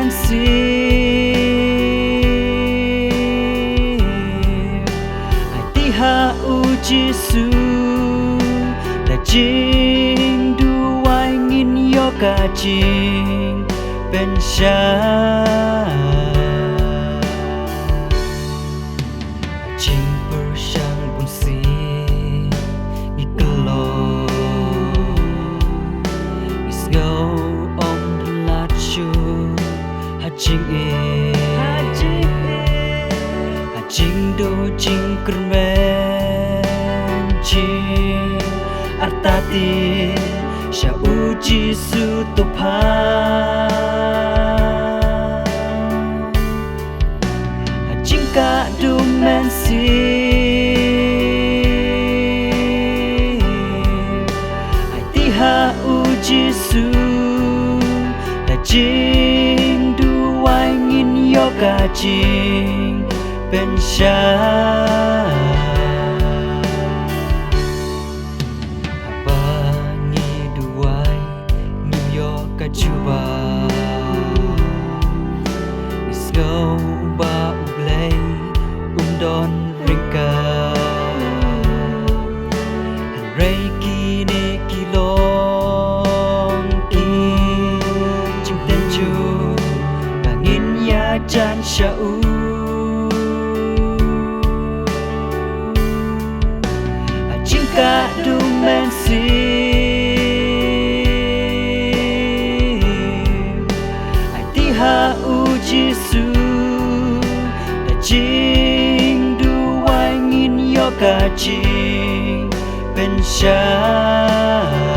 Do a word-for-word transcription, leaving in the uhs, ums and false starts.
Sir, ai ti ha u Jisu, da jingduwai ngin ïoh ka jingpynshai. Jingpyrshang bun sien ngi kyllon, ngi sngew ym lait shuh ha jingim, ha jingduh jingkyrmen, jingïartatien sha u Jisu to pha. Ha jingkah duh mynsiem, ai ti ha u Jisu, da jingduwai ngin ïoh ka jingpynshai. Haba ngi duwai ngim ïoh ka jubab, ngi sngew ba U Blei um don ryngkat. Hynrei kine ki long ki jingtynjuh ba ngin ïajan sha u. Ha jingkah duh mynsiem, ai ti ha u Jisu, da jingduwai ngin ïoh ka jingpynshai.